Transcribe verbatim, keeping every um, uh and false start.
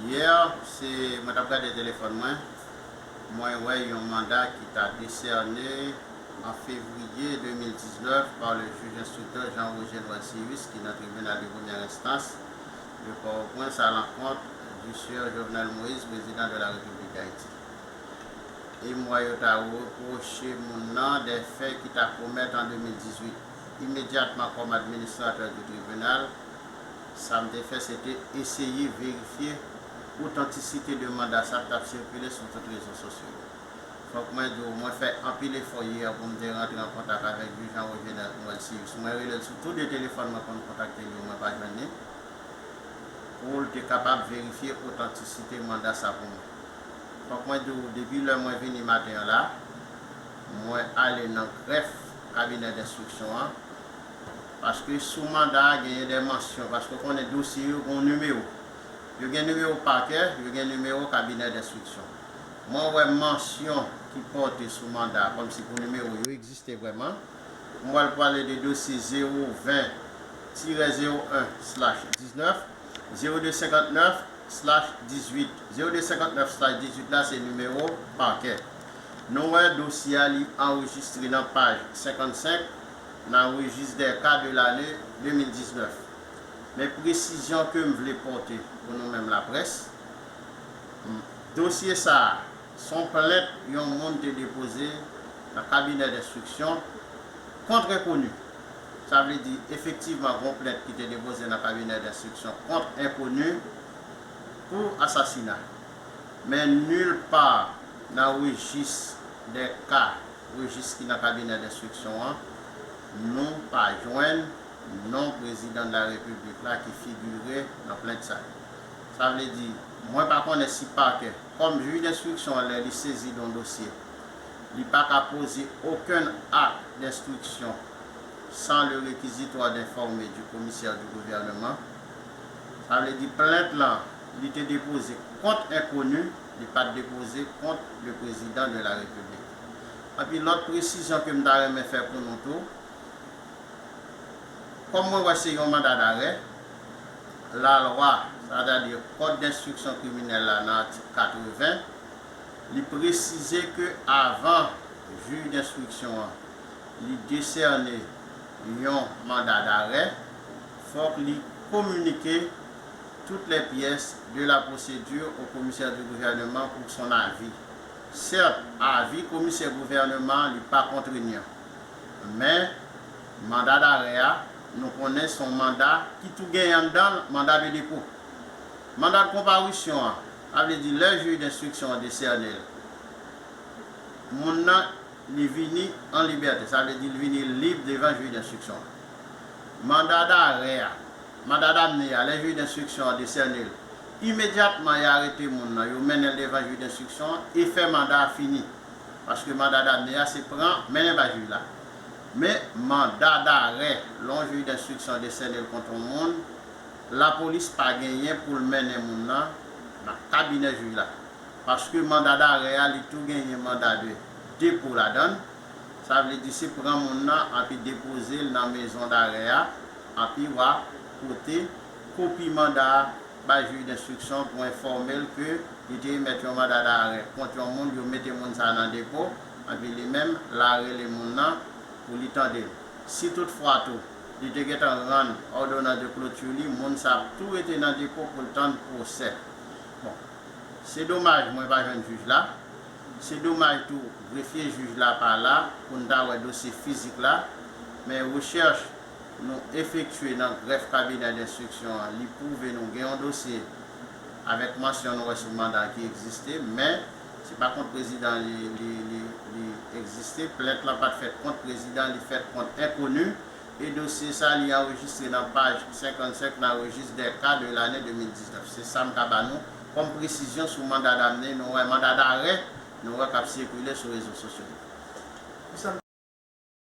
Yè, se mwen t ap gade telefòn mwen, mwen wè yon manda ki ta desène an fevriye de mil diznèf pa le jij enstriktè Jean Roger Noël Cyrus ki nan tribinal de premyè enstans de Pòtoprens à l'encontre du sieur Jovenel Moïse, président de la République d'Haïti. E m wè yo ta repwoche moun nan de fè ki ta komèt an de mil dizuit. Imedyatman, kòm administratè di tribinal, sa m te fè, se te eseye verifye otantisite de manda sa k t ap sikile sou tout rezo sosyo yo. Fòk mwen di w, mwen fè anpil efò yè pou m te rantre an kontak avèk jij Jean Roger Noël Cyrus. Mwen rele l sou tou de telefòn mwen pou m kontakte li, mwen pa jwenn li, pou l te kapab verifye otantisite manda sa pou mwen. Fòk mwen di w, depi lè mwen vini maten an la, mwen ale nan grèf kabinè denstriksyon an, paske sou manda a genyen de mansyon, paske w konnen dosye yo gen yon nimewo. Yo gen nimewo pakè, yo gen nimewo kabinè denstriksyon. Mwen wè mansyon ki pòte sou manda a, kòmsi pou nimewo yo egziste vrèman. Mwen pral pale de dosye zewo ven tirè zewo en slash diznèf, zewo de senkantnèf slash dizuit. Zewo de senkantnèf slash dizuit la se nimewo pakè. Nou wè dosye a li anrejistre nan paj senkannsenk nan rejis dè ka de lane de mil diznèf. Men presizyon ke m vle pòte pou nou menm laprès, dosye sa a, se yon plent yon moun te depoze nan kabinè denstriksyon kont enkoni. Sa vle di, efektivman, gen yon plent ki te depoze nan kabinè denstriksyon kont enkoni pou asasina. Men nil pa nan rejis dè ka, rejis ki nan kabinè denstriksyon an, nou pa jwenn non prezidan de la repiblik la ki figire nan plent sa yo. Sa vle di, mwen pa konnen si pakè, kòm jij denstriksyon an, lè li sezi de yon dosye, li pa ka poze okenn ak denstriksyon sans le réquisitoire d'informer du commissaire du gouvernement. Sa vle di plent lan, li te depoze kont enkoni, li pa t depoze kont le président de la République. Epi lòt presizyon ke m ta renmen fè pou nou tou, kòm mwen wè se yon manda darè, lalwa, sètadi kòd denstriksyon kriminèl la nan atik katreven, li presize ke avan jij denstriksyon an li desène yon manda darè, fòk li kominike toutes les pièces de la procédure au commissaire du gouvernement pour son avis. Sèt, avi komisè gouvèneman an, li pa kontrenyan. Men, manda darè a, nou konnen se yon manda ki tou genyen anndan l manda de depo. Manda de konparisyon an, sa vle di lè jij denstriksyon an desène l, moun nan, li vini an libète, sa vle di li vini lib devan jij denstriksyon an. Manda darè a, manda damne a, lè jij denstriksyon an desène l, imedyatman y arete moun nan, yo mennen l devan jij denstriksyon an e fè manda a fini. Paske manda damne a se pran, mennen bay jij la. Men manda darè, lè yon jij denstriksyon desène l kont yon moun, lapolis pa genyen pou l mennen moun nan nan kabinè jij la. Paske manda darè a, li tou genyen manda de depo ladan l. Sa vle di se pran moun nan, anpi depoze l nan mezon darè a, anpi w a pote kopi manda a bay jij denstriksyon pou enfòme l ke li te emèt yon manda darè kont yon moun, yo mete moun sa a nan depo, anpi li menm, l a rele moun nan pou li tande l. Si toutfwa tou, li te gentan rann òdonans de clôture li, moun sa a ap tou rete nan depo pou l tann pwosè. Bon, se domaj mwen pa jwenn jij la. Se domaj tou, grefye jij la pa la pou n ta wè dosye fizik la, men rechèch nou efektye nan grèf kabinè denstriksyon an, li pwouve nou gen yon dosye avèk mansyon nou wè sou manda ki egziste, men se pa kont prezidan li, li, li, li egziste. Plent lan pa t fèt kont prezidan, li fèt kont enkoni. E dosye sa, li anrejistre nan paj senkannsenk nan rejis dè ka de lane de mil diznèf. Se sa m ka ba nou kòm presizyon sou manda damne, nou wè manda darè, nou wè k ap sikile sou rezo sosyo yo.